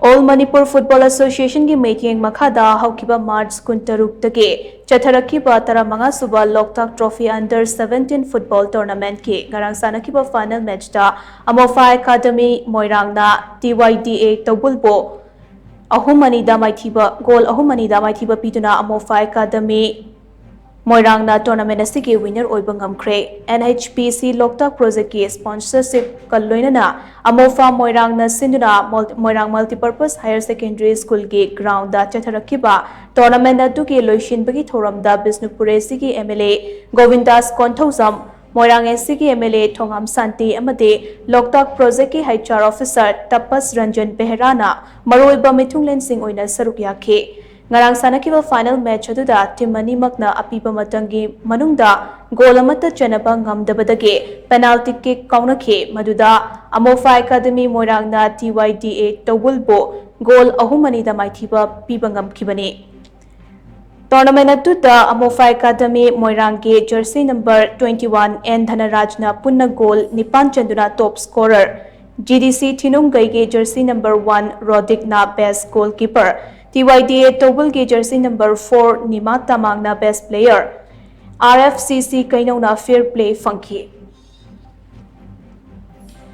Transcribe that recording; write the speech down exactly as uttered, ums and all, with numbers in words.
All Manipur Football Associationꯒꯤ ꯃꯤꯠꯌꯦꯡ ꯃꯈꯥꯗ ꯍꯧꯈꯤꯕ March ꯀꯨꯟꯇꯔꯨꯛꯇꯒꯤ ꯆꯠꯊꯔꯛꯈꯤꯕ ꯇꯔꯥꯃꯉꯥ ꯁꯨꯕ ꯂꯣꯛꯇꯥꯛ Trophy Under Seventeen Football Tournamentꯀꯤ ꯉꯔꯥꯡ ꯁꯥꯟꯅꯈꯤꯕ final matchꯇ ꯑꯃꯣꯐꯥ Academy ꯃꯣꯏꯔꯥꯡꯅ T Y D A ꯇꯧꯕꯨꯜꯕꯨ ꯑꯍꯨꯝ ꯑꯅꯤꯗ ꯃꯥꯏꯊꯤꯕ, goal ꯑꯍꯨꯝ ꯑꯅꯤꯗ ꯃꯥꯏꯊꯤꯕ ꯄꯤꯗꯨꯅ ꯑꯃꯣꯐꯥ Academy ꯃꯣꯏꯔꯥꯡꯅ tournament ꯑꯁꯤꯒꯤ winner ꯑꯣꯏꯕ ꯉꯝꯈ꯭ꯔꯦ꯫ N H P C ꯂꯣꯛꯇꯥꯛ Projectꯀꯤ sponsorshipꯀ ꯂꯣꯏꯅꯅ ꯑꯃꯣꯐꯥ ꯃꯣꯏꯔꯥꯡꯅ ꯁꯤꯟꯗꯨꯅ ꯃꯣꯜ-, ꯃꯣꯏꯔꯥꯡ Multipurpose Higher Secondary Schoolꯒꯤ groundꯗ ꯆꯠꯊꯔꯛꯈꯤꯕ tournament ꯑꯗꯨꯒꯤ ꯂꯣꯏꯁꯤꯟꯕꯒꯤ ꯊꯧꯔꯝꯗ ꯕꯤꯁꯅꯨꯄꯨꯔ ACꯒꯤ MLA ꯒꯣꯕꯤꯟꯗꯥꯁ ꯀꯣꯟꯊꯧꯖꯝ, ꯃꯣꯏꯔꯥꯡ ACꯒꯤ MLA ꯊꯣꯉꯥꯝ ꯁꯥꯟꯇꯤ ꯑꯃꯗꯤ ꯂꯣꯛꯇꯥꯛ Projectꯀꯤ HR officer ꯇꯄꯁ ꯔꯟꯖꯟ ꯕꯦꯍꯔꯥꯅ ꯃꯔꯨꯑꯣꯏꯕ ꯃꯤꯊꯨꯡꯂꯦꯟꯁꯤꯡ ꯑꯣꯏꯅ ꯁꯔꯨꯛ ꯌꯥꯈꯤ꯫ ꯉꯔꯥꯡ ꯁꯥꯟꯅꯈꯤꯕ final match ꯑꯗꯨꯗ team ꯑꯅꯤꯃꯛꯅ ꯑꯄꯤꯕ ꯃꯇꯝꯒꯤ ꯃꯅꯨꯡꯗ goal ꯑꯃꯠꯇ ꯆꯟꯅꯕ ꯉꯝꯗꯕꯗꯒꯤ penalty kick ꯀꯥꯎꯅꯈꯤ, ꯃꯗꯨꯗ ꯑꯃꯣꯐꯥ Academy ꯃꯣꯏꯔꯥꯡꯅ T Y D A ꯇꯧꯕꯨꯜꯕꯨ goal ꯑꯍꯨꯝ ꯑꯅꯤꯗ ꯃꯥꯏꯊꯤꯕ ꯄꯤꯕ ꯉꯝꯈꯤꯕꯅꯤ꯫ Tournament ꯑꯗꯨꯗ ꯑꯃꯣꯐꯥ Academy ꯃꯣꯏꯔꯥꯡꯒꯤ jersey number twenty one N ꯙꯅꯔꯥꯖꯅ ꯄꯨꯟꯅ goal ꯅꯤꯄꯥꯟ ꯆꯟꯗꯨꯅ top scorer, G D C ꯊꯤꯅꯨꯡꯒꯩꯒꯤ jersey number one ꯔꯣꯗꯤꯛꯅ best goalkeeper, T Y D A ꯇꯧꯕꯨꯜꯒꯤ jersey number four ꯅꯤꯃꯥ ꯇꯃꯥꯡꯅ best player, R F C C ꯀꯩꯅꯧꯅ fair play ꯐꯪꯈꯤ꯫